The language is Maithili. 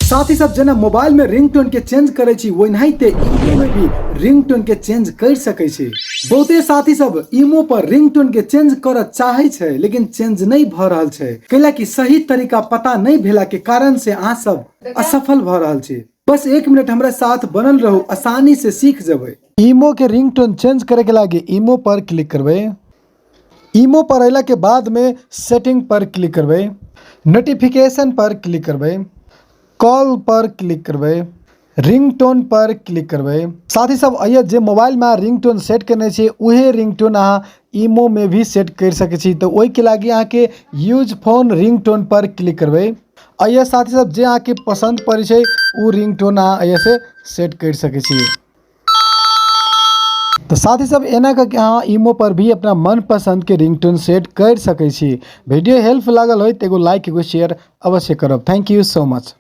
साथी सब, जेना मोबाइल में रिंगटोन के चेंज करे छी, ओनाहिते ईमो में भी रिंगटोन के चेंज कर सकै छी। बहुते साथी सब ईमो पर रिंगटोन के चेंज करऽ चाहे छै, लेकिन चेंज नहीं भऽ रहल छै, कैला कि सही तरीका पता नहीं भेला के कारण से अहाँ सब असफल भऽ रहल छी। बस 1 मिनट हमरा साथ बनल रहू, आसानी से सीख जेबै। ईमो के रिंगटोन चेंज करे के लागी ईमो पर क्लिक करबै। ईमो पर अयला के बाद में सेटिंग पर क्लिक करबै, नोटिफिकेशन पर क्लिक करबै, कॉल पर क्लिक करबै, रिंगटोन पर क्लिक करबै। साथी सब, अइए जे मोबाइल में रिंगटोन सेट करने छी, उहे रिंगटोन अहाँ ईमो में भी सेट कर सकै छी। तऽ ओहिके लागी अहाँके यूज फोन रिंगटोन पर क्लिक करबै। अइए साथी सब, जे अहाँके पसन्द पड़ै छै ओ रिंगटोन अहाँ अइए से सेट कर सकै छी। तऽ साथी सब, एना कऽ के अहाँ ईमो पर भी अपना मनपसन्द के रिंगटोन सेट कर सकै छी। वीडियो हेल्प लागल होय तऽ एगो लाइक, एगो शेयर अवश्य करब। Thank you so much.